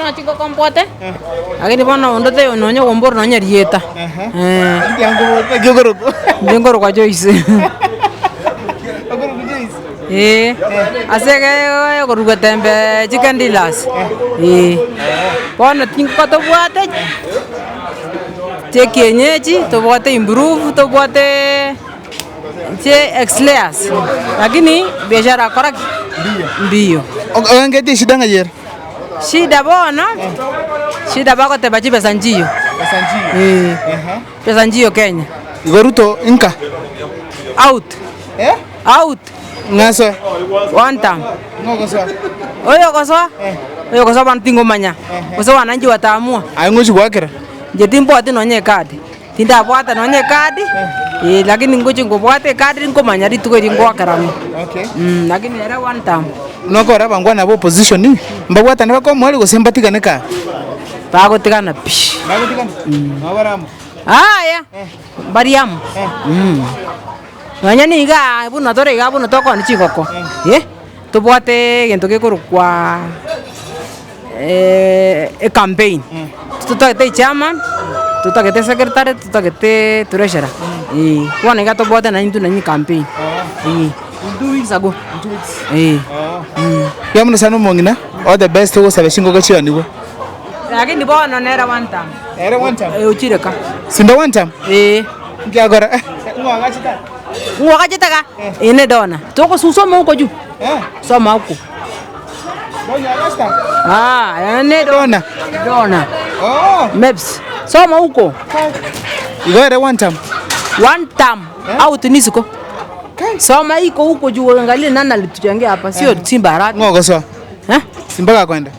Inche chingoko mbwate, lakini bono onde taiyo nonya ogombora nonya erieta. Eh. Naki okorokwa? Inche nkorokwa Joyce. Okorokwa Joyce? Eeh, ase ege okorwa Getembe chicken dealers, eeh. Bono chingoko tobwate, chia ekienyeji, tobwate improved, tobwate chie ex layers, lakini biashara kora ki? Mbiyo. Oengeti eshida ng'ai ere? Shida bono, shida bagoteba chibesa nchiyo, Besa nchiyo. eh, pesa nchiyo Kenya. Igo Ruto inka? Out. Eh? Out. Ng'asoe? One term. Ng'o ogosoa? Oyo ogosoa, oyo ogosoa bono tingomanya, gose wananchi wataamua. Aye ng'ochi goakera? Inche timbwati nonye ecard, tindabwata nonye ecard, eh, lakini ngochi ngobwate ecard nkomanya rituko erio ngoakera ng'o. Okay. Lakini ere one term. Nokora abangwana ba opposition, mbabwatane bakomoerio gose mbatigane kaa? Bagotigana pi. Bagotigana? Nabo bare amo? Yaya, mbari amo. Nonya niga buna tore iga buna tokoonia chingoko, eh, tobwate egento gekorokwa ecampaign, totagete echairman, totagete secretary, totagete treasurer, eh. Bono iga tobwate naintwe intwe naintwe ecampaign, eh, in 2 weeks ago, eh. Mbuya mono sana omong'ina, all the best ogosaba chingoko chianigwe. Lakini bono nere one term. Ere one term? Eh, ochire ka. Simba one term? Eh. Inki akora? Ng'o agachete aa? Ng'o agachete iga? Eye ne dona. Togosusa omouko juu. Eh. Soma huko. Bono agachete aa? Ah, eye ne Dona. Dona. Oh. Maps. Soma huko. Igo ere one term? One term. Out ni isiko. Soma iko huko juu uangalie nani alituchangea hapa. Sio Simba Arati. Ng'o ogosoa? Eh? Simba gakoenda?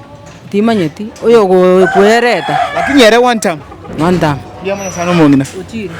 Timanyeti, oyo okoereta. Lakini ere one term. One term. Mbuya mono sana omong'ina. Ochire.